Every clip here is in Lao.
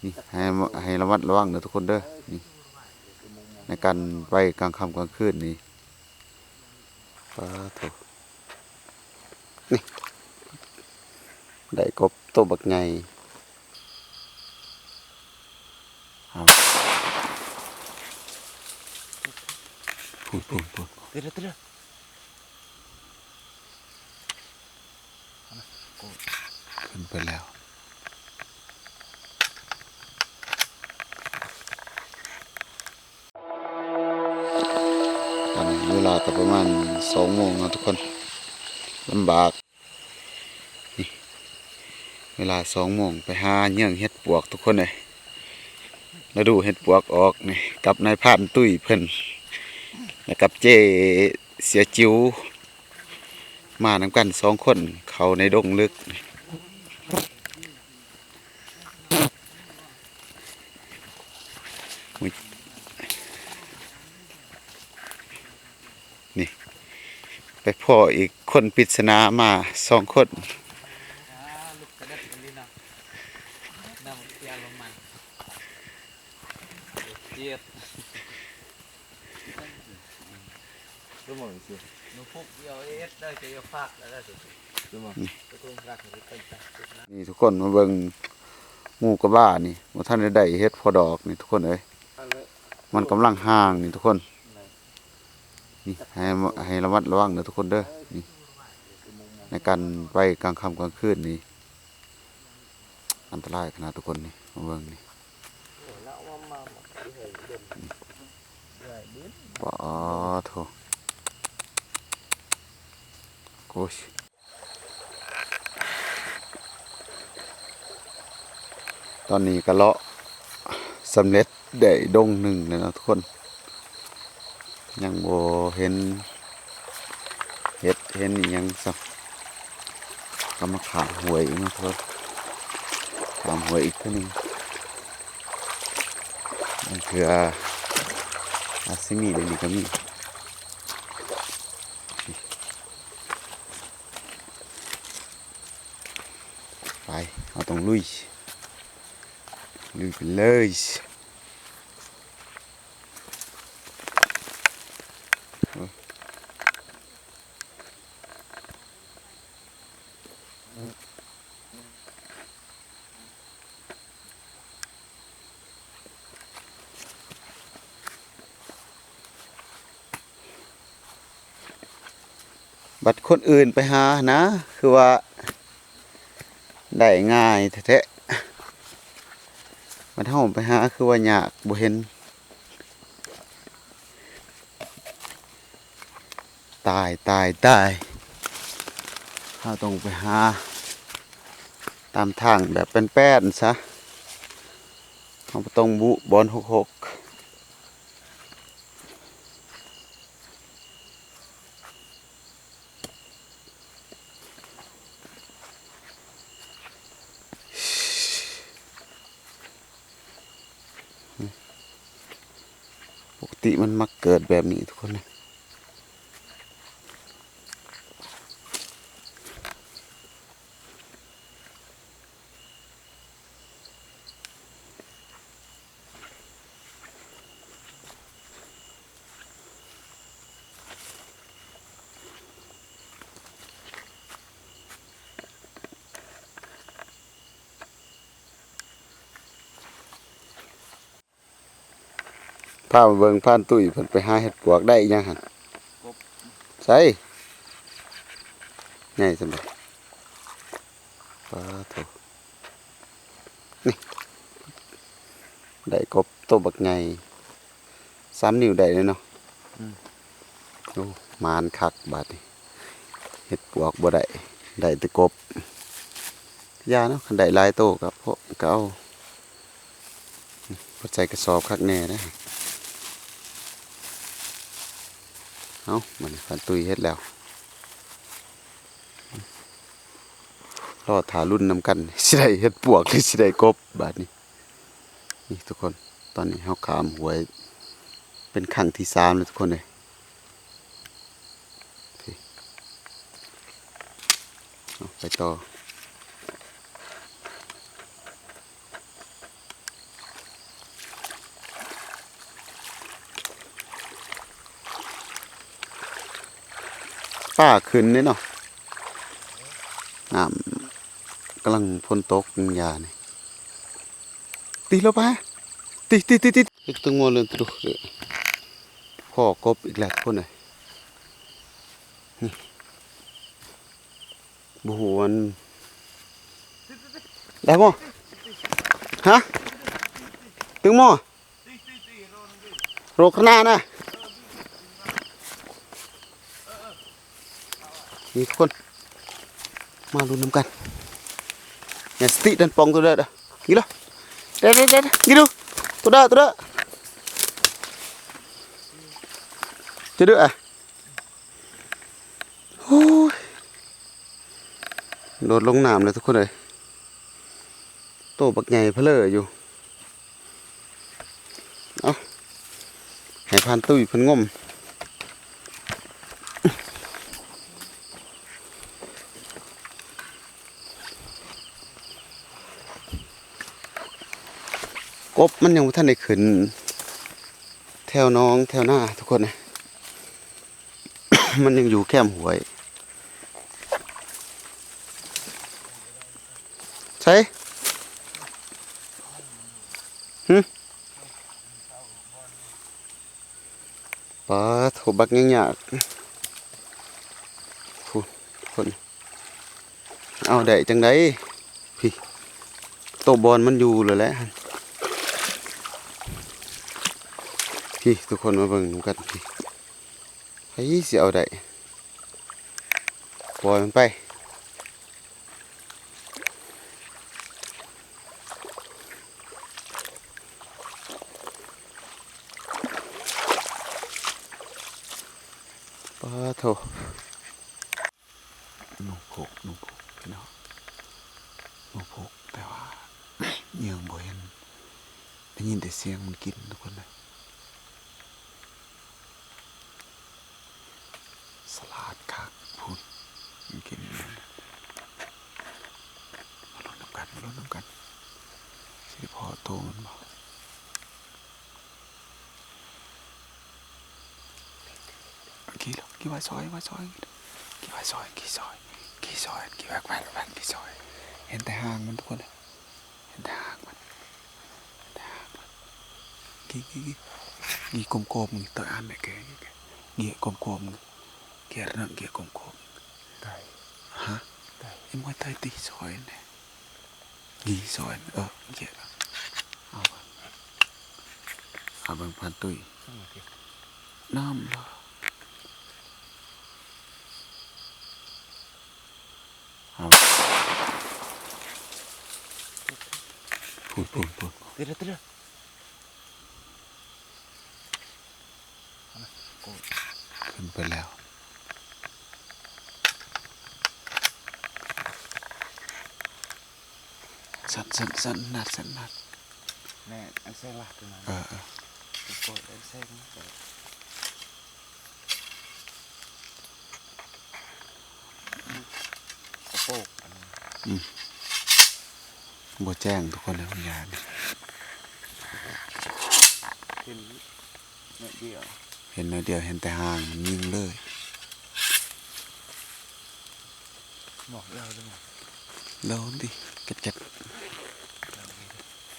ນີ້ໃຫ້ ໃຫ້ລະມັດລະວັງເດີທຸກຄົນເດີ ນີ້ ໃນການໄປກາງຄ່ຳກາງຄືນນີ້ ປາໂທ້ ນີ້ ໄດ້ກົບໂຕບັກໃຫຍ່ ເອົາ ພຸ້ນໆໆ ເຕີເຕີ ຂຶ້ນໄປແລ້ວ. ຕອນນີ້ເວລາກໍປະມານສອງໂມງເນາະທຸກຄົນ ລຳບາກ ນີ້ ເວລາສອງໂມງ ໄປຫາເຫຍື່ອງເຫັດປວກທຸກຄົນເອີຍ ລະດູເຫັດປວກອອກນີ້ ກັບນາຍພານຕຸ້ຍເພິ່ນ ແລະ ກັບເຈ້ເສຍຈິວ ມານຳກັນສອງຄົນ ເຂົ້າໃນດົງເລິກ. ນີ້ ໄປພໍ້ອີກຄົນປິດສະໜາມາສອງຄົນ. ນີ້ທຸກຄົນມາເບິ່ງ ໝູ່ກະບ້ານີ້ ບໍ່ທັນໄດ້ໄດ້ເຫັດພໍດອກນີ້ທຸກຄົນເອີຍ ມັນກຳລັງຮ່າງນີ້ທຸກຄົນ ນີ້ ໃຫ້ ໃຫ້ລະມັດລະວັງເດີທຸກຄົນເດີ ນີ້ ໃນການໄປກາງຄ່ຳກາງຄືນນີ້ ອັນຕະລາຍຂະໜາດທຸກຄົນນີ້ ມາເບິ່ງນີ້ ປາໂທ້ ໂອ້ຍ ຕອນນີ້ກໍເລາະສຳເລັດໄດ້ດົງໜຶ່ງແລ້ວເນາະທຸກຄົນ ຍັງບໍ່ເຫັນເຫັດເຫັນອີ່ຫຍັງຊ້ຳ ກໍມາຂ້າມຫ້ວຍອີກເນາະທຸກຄົນ ຂ້າມຫ້ວຍອີກເທື່ອໜຶ່ງ ບາງເທື່ອອາດຊິມີໃນນີ້ກໍມີ. ໄປ ເຮົາຕ້ອງລຸຍ ລຸຍໄປເລີຍ. ບັດຄົນອື່ນໄປຫານະ ຄືວ່າໄດ້ງ່າຍແທ້ໆ ບັດເຮົາໄປຫາຄືວ່າຍາກ ບໍ່ເຫັນ. ຕາຍ ຕາຍ ຕາຍ ເຮົາຕ້ອງໄປຫາຕາມທາງແບບແປ້ນໆຊະ ເຮົາບໍ່ຕ້ອງບຸບ່ອນຫົກຫົກ. ປົກກະຕິມັນມັກເກີດແບບນີ້ທຸກຄົນເອີຍ. ພາມາເບິ່ງພານຕຸ້ຍເພິ່ນໄປຫາເຫັດປວກໄດ້ອີ່ຫຍັງຫັ້ນ ກົບ ໃສ ໃຫຍ່ສ່ຳໃດ ປາໂທ້ ນີ້ ໄດ້ກົບໂຕບັກໃຫຍ່ ສາມນິ້ວໄດ້ເລີຍເນາະ ອືມ ໂອ້ ໝານຄັກບາດນີ້ ເຫັດປວກບໍ່ໄດ້ ໄດ້ແຕ່ກົບ ຢ່າເນາະ ຄັນໄດ້ຫຼາຍໂຕກໍພໍ ກໍເອົາ ບໍ່ໃສ່ກະສອບຄັກແນ່ເດ້. ເອົາ ບັດນີ້ພັນຕຸ້ຍເຮັດແລ້ວ ລໍຖ້າລຸ້ນນຳກັນ ຊິໄດ້ເຫັດປວກ ຫຼື ຊິໄດ້ກົບບາດນີ້. ນີ້ທຸກຄົນ ຕອນນີ້ເຮົາຂ້າມຫ້ວຍເປັນຄັ້ງທີສາມແລ້ວທຸກຄົນເອີຍ ເອົາ ໄປຕໍ່. ປາຂຶ້ນເດ້ເນາະ ນ້ຳກຳລັງຝົນຕົກ ຍານີ້ ຕິລະປາ ຕິ ຕິ ຕິ ຕິ ເຮັດຕຶງມໍເລື່ອງກະດູກ ພໍ້ກົບອີກແລ້ວພຸ້ນເອີຍ ນີ້ ບໍ່ຮູ້ວ່າມັນ ໄດ້ບໍ່? ຮະ? ຕຶງມໍ? ໂຣກຂະໜາດນະ ນີ້ທຸກຄົນ ມາລຸ້ນນຳກັນ ແມ່ນສະຕິດັນປ່ອງໂຕເດີ ກິໂລ ເດີ ເດີ ເດີ ກິໂລ ໂຕເດີ ໂຕເດີ ໂຕເດີ ໂອ້ຍ ໂດດລົງນ້ຳເລີຍທຸກຄົນເອີຍ ໂຕບັກໃຫຍ່ເພີ້ຢູ່ ເອົາ ໃຫ້ພານຕຸ້ຍເພິ່ນງົມ ກົບມັນຍັງບໍ່ທັນໄດ້ຂຶ້ນແຖວໜອງແຖວນາທຸກຄົນເອີຍ. ມັນຍັງຢູ່ແຄມຫ້ວຍ ໃສ ຫຶ ປາໂທ້ ບັກຍາກໆ ພຸ້ນ ທຸກຄົນ ເອົາໄດ້ຈັ່ງໃດ ພີ້ ໂຕບ່ອນມັນຢູ່ແລ້ວແຫຼະ ພີ້ ທຸກຄົນມາເບິ່ງນຳກັນ ພີ້ ໃຜຊິເອົາໄດ້ ປ່ອຍມັນໄປ ປາໂທ້ ໜູພົກ ໜູພົກ ພີ່ນ້ອງ ໜູພົກ ແຕ່ວ່າ ເຫຍື່ອງບໍ່ເຫັນ ໄດ້ຍິນແຕ່ສຽງມັນກິນທຸກຄົນເອີຍ ສະຫຼາດຄັກພຸ້ນ ມັນກິນ ມາລຸ້ນນຳກັນ ມາລຸ້ນນຳກັນ ຊິໄດ້ພໍ້ໂຕມັນບໍ່? ຂີ່ລົງ ຂີ່ໄວ້ຊອຍ ໄວ້ຊອຍ ຂີ່ໄວ້ຊອຍ ຂີ່ຊອຍ ຂີ່ຊອຍ ຂີ່ແວັກແວັກແວັກ ຂີ່ຊອຍ ເຫັນແຕ່ຫາງມັນທຸກຄົນ ເຫັນແຕ່ຫາງມັນ ເຫັນແຕ່ຫາງມັນ ຂີ່ ຂີ່ ຂີ່ ຂີ່ກົມໆ ນີ້ ໂຕອັນນີ້ ແກ ແກ ແກ ຂີ່ກົມໆ ແກ ເກຍນະ ເກຍກົມໆ ໄດ້ ຮະ ໄດ້ ເຮັດມວຍໄທຕິ ຊອຍແດ່ ກີຊອຍ ເອີ ເກຍ ເອົາ ເອົາເບິ່ງ ເອົາເບິ່ງ ພັນຕຸ້ຍ ນ້ຳລະ ເອົາ ພຸ້ນ ພຸ້ນ ພຸ້ນ ຕິດແລ້ວ ຕິດແລ້ວ ຂຶ້ນໄປແລ້ວ ສັ່ນໆໆ ນັດ ສັ່ນນັດ ແນ່ ອັນແຊງລະຕົວນັ້ນ ເອີໆ ໂກດ ອັນແຊງ ກະໂປກ ອືມ ບໍ່ແຈ້ງທຸກຄົນເລີຍ ມັນຍານ ເຫັນໜ້ອຍດຽວ ເຫັນໜ້ອຍດຽວ ເຫັນແຕ່ຫາງມັນຍິງເລີຍ ບໍ່ ເລົ່າເດີ ເລົ່າຕິ ແກັດໆ ເລົ່າເດີ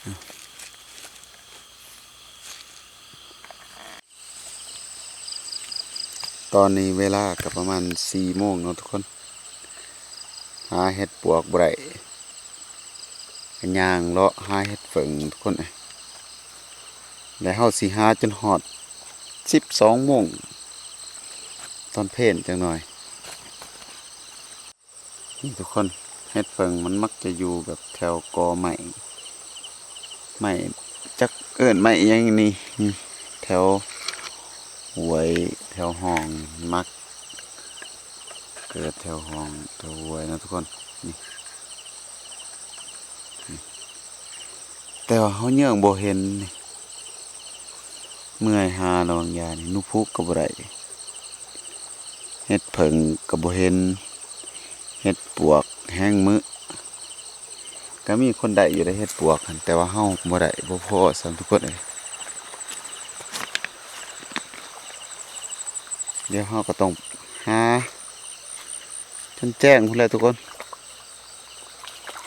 ອືມ. ຕອນນີ້ເວລາກໍປະມານສີ່ໂມງເນາະທຸກຄົນ ຫາເຫັດປວກບໍ່ໄດ້ ກໍຍ່າງເລາະຫາເຫັດເຜິ້ງທຸກຄົນເອີຍ ແລະເຮົາຊິຫາຈົນຮອດສິບສອງໂມງ ຕອນເພນຈັກໜ່ອຍ. ນີ້ທຸກຄົນ ເຫັດເຜິ້ງມັນມັກຈະຢູ່ແບບແຖວກໍໄມ້ ໄມ້ ຈັກເອີ້ນໄມ້ຫຍັງນີ້ ນີ້ ແຖວຫ້ວຍ ແຖວຮ່ອງ ມັກເກີດແຖວຮ່ອງ ແຖວຫ້ວຍເນາະທຸກຄົນ ນີ້ ນີ້ ແຕ່ວ່າເຮົາເຫຍື່ອງບໍ່ເຫັນນີ້ ເມື່ອຍຫາລະຫວ່າງຢ່ານີ້ ໜູພຸກກໍບໍ່ໄດ້ ເຫັດເຜິ້ງກໍບໍ່ເຫັນ ເຫັດປວກແຮງມື້ ກໍມີຄົນໄດ້ຢູ່ເດ້ເຫັດປວກຫັ້ນ ແຕ່ວ່າເຮົາບໍ່ໄດ້ ບໍ່ພໍຊ້ຳທຸກຄົນເອີຍ ດຽວເຮົາກໍຕ້ອງຫາ ຈົນແຈ້ງພຸ້ນແຫຼະທຸກຄົນ.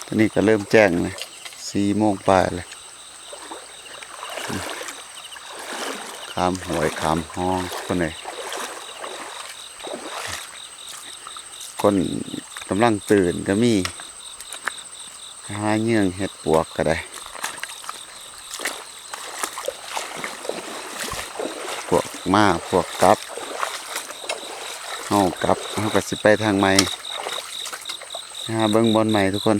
ຕອນນີ້ກໍເລີ່ມແຈ້ງແລ້ວ ສີ່ໂມງປາຍແລ້ວ. ຂ້າມຫ້ວຍຂ້າມຮ່ອງພຸ້ນເດ້. ຄົນກຳລັງຕື່ນກໍມີ. ຫາເຫຍື່ອງເຮັດປວກກໍໄດ້. ພວກມາ ພວກກັບ. ເຮົາກັບ ເຮົາກໍຊິໄປທາງໃໝ່. ຫາເບິ່ງບ່ອນໃໝ່ທຸກຄົນ.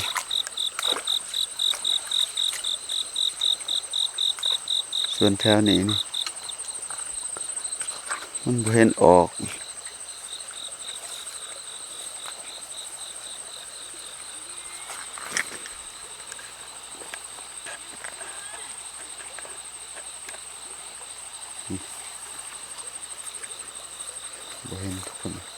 ສ່ວນແຖວນີ້ນີ້ ມັນບໍ່ເຫັນອອກ. ບໍ່ເຫັນທຸກຄົນ.